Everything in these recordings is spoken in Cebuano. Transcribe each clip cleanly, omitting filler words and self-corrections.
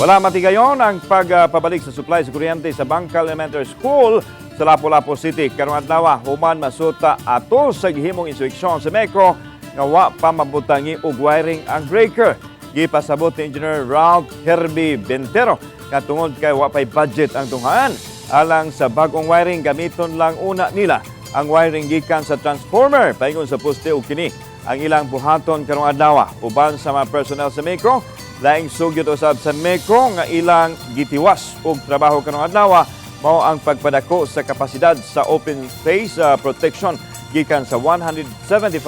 Wala matigayon ang pagpabalik sa supply sa kuryente sa Bangkal Elementary School sa Lapu-Lapu City karong adlaw human masuta ato sa gihimong inspeksyon sa MECO nga wa pa mabutangi og wiring ang breaker. Gipasabot ni Engineer Ralph Herbie Bentero nga tungod kay wa pay budget ang tunghaan alang sa bag-ong wiring, gamiton lang una nila ang wiring gikan sa transformer paingon sa poste ug kini ang ilang buhaton karong adlaw uban sa mga personnel sa MECO. Laing sugyot usab sa MECO nga ilang gitiwas og trabaho karong adlaw mao ang pagpadako sa kapasidad sa open phase protection gikan sa 175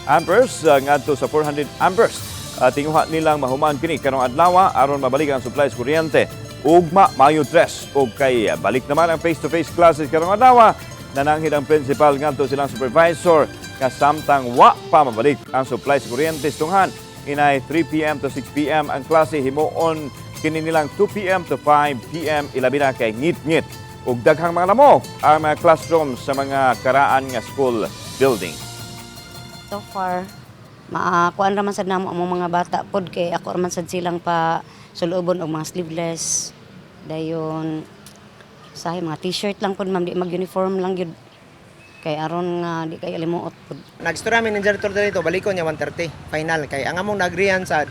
amperes ngadto sa 400 amperes. Tinguha nilang mahuman kini karong adlaw aron mabalik ang supply sa kuryente ugma Mayo 3. Ug kay balik naman ang face-to-face classes karong adlaw, nananghid ang principal ngadto silang supervisor nga samtang wa pa mabalik ang supply sa kuryente sa tunghan, inay 3 p.m. to 6 p.m. ang klase, himuon kini nilang 2 p.m. to 5 p.m., ilabi na kay ngit-ngit ug daghang mga lamok ang mga classroom sa mga karaan nga school building. So far, maakuan raman sad namo among mga bata pod kay ako raman sad silang pa sulubon og mga sleeveless. Dayon sahi mga t-shirt lang pod, ma'am, di mag-uniform lang gyud. Kay aron nga di kay alimuot pod. Nagstorya mi ng janitor dito, balikon niya 1:30. Final kay ang among naagreehan sa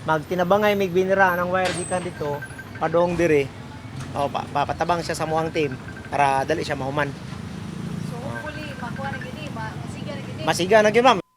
magtinabangay mig binira ng wire gikan dito padong dire. O pa, papatabang siya sa muang team para dali siya mahuman. So hopefully makuha na gini, masiga na gini. Masiga na gyud, ma'am.